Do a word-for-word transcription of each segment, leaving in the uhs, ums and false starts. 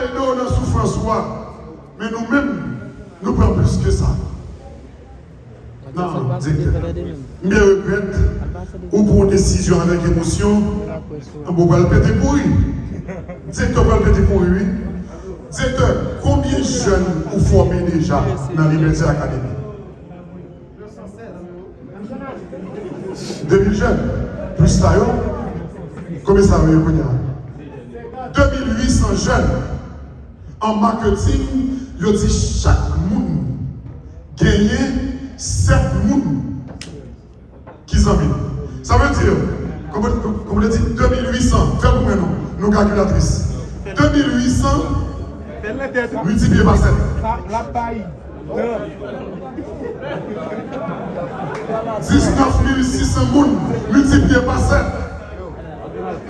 ede w nan soufrans ou a, men nou menm, nou pran plis ke sa. Non, direktè. M byen regrèt ou pran yon desizyon avèk emosyon. Mwen pral pete kouri. Direktè pral pete kouri, wi. Direktè, konbyen jèn ou fòme deja nan Liberté Academy? De mil jèn. Plis sa yo. Konbyen sa yo ye kounye a? De mil uit san jèn. An maketing, yo di chak moun genyen sèt moun ki zanmi l. Sa vle di, kòman, kòman te di, de mil uit san, fè l pou mwen non, nou kalkilatris. De mil uit san miltipliye pa sèt. Diznèf mil sis san moun miltipliye pa sèt.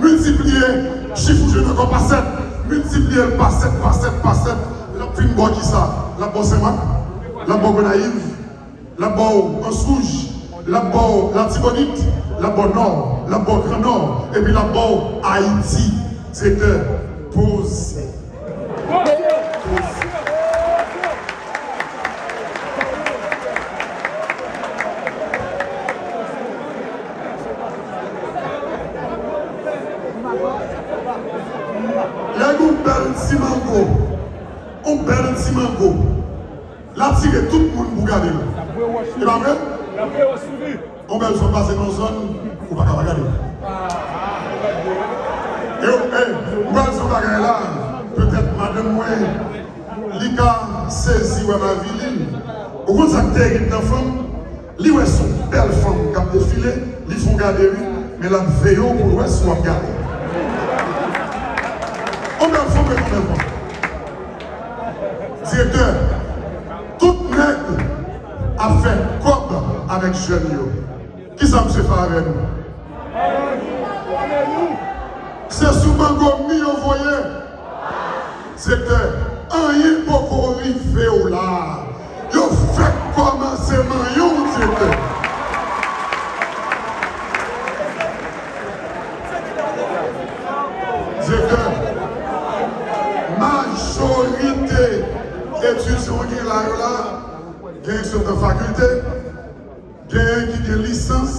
Miltipliye chif ou jwenn ankò pa sèt. Miltipliye l pa sèt, pa sèt, pa sèt. L ap fin ba w kisa? L ap ba w Senmak? L ap ba w Gonayiv? L ap ba w Anse Rouge? L ap ba w Latibonit? L ap ba w Nò? L ap ba w Gran Nò? Epi l ap ba w Ayiti? Direktè, poze. Lè yon bèl ti mango, yon bèl ti mango, l atire tout moun pou gade l. E pa vre? Yon bèl fanm pase nan zòn, ou pa ka pa gade. E, e, m pral di yon bagay la, petèt madanm mwen, li ka sezi wè m avili l. Ou konn sa k terib nan fanm? Li wè se yon bèl fanm k ap defile, li fè w gade wi, men l ap veye w pou l wè si w ap gade. Yon bèl fanm ret yon bèl fanm. Direktè, tout nèg ap fè kòb avèk jèn yo. Kisa misye fè avè nou? Se sou mango mi yo voye. Direktè, anyen poko rive w la. Yo fèk kòmanse manyen w, direktè. Direktè, majorite etidyan w gen la yo la, gen ki sot nan fakilte, genyen ki gen lisans,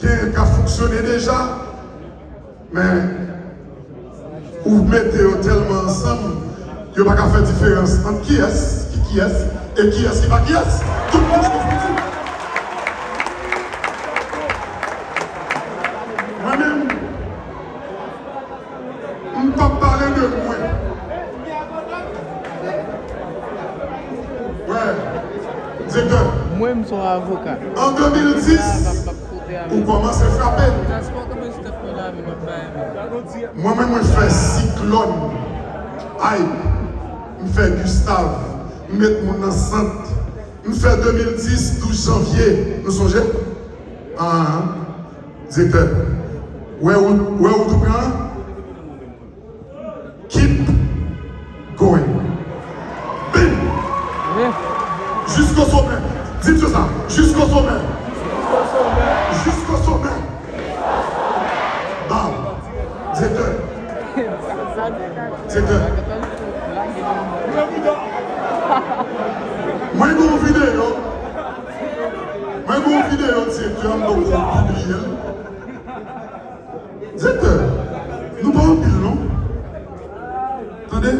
genyen k ap fonksyone deja, men ou mete yo tèlman ansanm, yo pa ka fè diferans ant kiyès ki kiyès e kiyès ki pa kiyès. Tout moun se fouti. Mwen menm, m p ap pale de mwen. Wè, direktè. Mwen, m se yon avoka. An de mil dis, ou kòmanse frape. Mwen menm, mwen fè Siklòn Ike, m fè Gustav, m met moun nan sant. M fè de mil dis, douz janvye, nou sonje? An, direktè. Wè wout, wè wout ou pran an? Keep going. Bim! Wi. Jusqu'au sommet. Di msye sa. Jusqu'au sommet. Jusqu'au sommet. Baw. Direktè. Direktè. Mwen gen yon videyo. Mwen gen yon videyo direktè m poko pibliye l. Direktè, nou pa anpil non. Tande,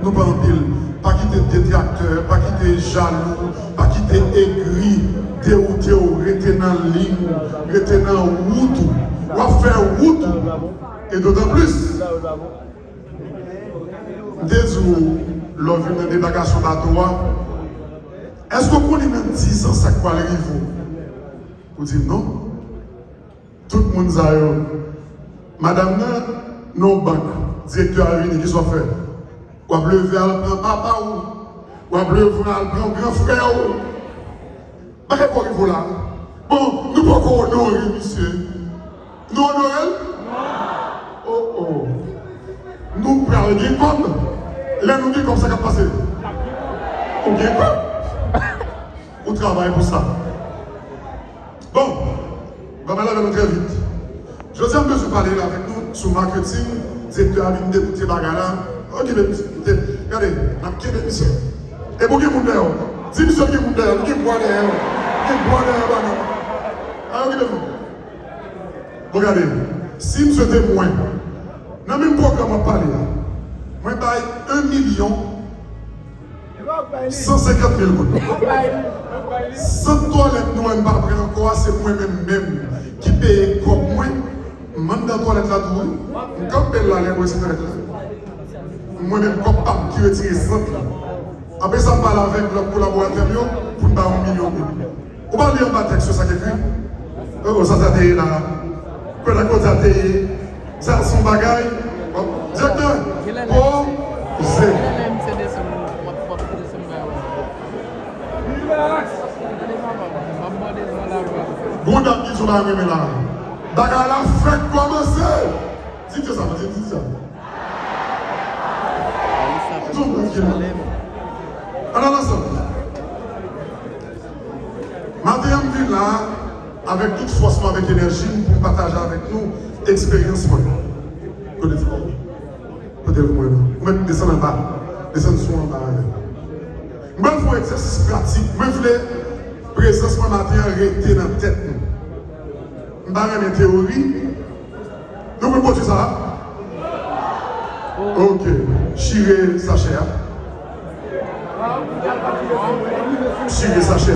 nou pa anpil. Pa kite detraktè, pa kite jalou, pa kite egri dewoute w, rete nan liy ou, rete nan wout ou. W ap fè wout ou. E dotan plis, m te di w lè w vin nan debakasyon bato a, èske w konnen nan diz an sa k pral rive w? Ou di m non. Tout moun sa yo. Madanm nan nan yon bank, direktè a vini, kisa w ap fè? W ap leve al pran papa w, w ap leve al pran gran frè w. Bagay poko rive w la. Bon, nou poko onore misye. Nou onore l? Oh, oh. Nou pral gen kòb. Lè nou gen kòb, sa k ap pase? Ou gen kòb. Ou travay pou sa. Bon, m ap pale avè nou trè vit. Jodi a, m bezwen pale avèk nou sou maketing. Direktè a vin deboute bagay la. Okipe misye. Gade, n ap kenbe misye. E pou gen moun dèyè w. Di misye gen moun dèyè l, gen bwa dèyè l, gen bwa dèyè banan. A yo kite m. Bon, gade, si misye te mwen, nan menm pwogram w ap pale a, mwen bay en milyon san senkant mil goud. Sant twalèt nou an m pa pran ankò a, se mwen menm menm ki peye kòb mwen. M anndan twalèt la tou wi. M kanpe l la lè m resi twalèt la. Mwen menm kòb pa m ki retire sant la. Apre sa m pale avèk lòt kolaboratè m yo pou n ba yon milyon goud. Ou pa li anba tèks yo sa k ekri? Oh, sa sa te ye la. Kwè nan kote a te ye. Sa se yon bagay. Bon, direktè, poze. Gon dam ki di yon bagay mwen renmen la. Bagay la fèk kòmanse. Di ke sa, di, di sa. Di yon bagay ki la. Ann al ansanm. Maten an, m vin la avèk tout fòs mwen, avèk enèji m pou m pataje avèk nou eksperyans mwen. Kote ti kòb? Kote l mwen la? Ou mèt desann anba. Desann sou anba avè m. Mwen fè yon egzèsis pratik. Mwen vle prezans mwen maten an rete nan tèt nou. M pa renmen teyori. Nou konn pwodui sa a? Ok. Chire sachè a. Chire sachè.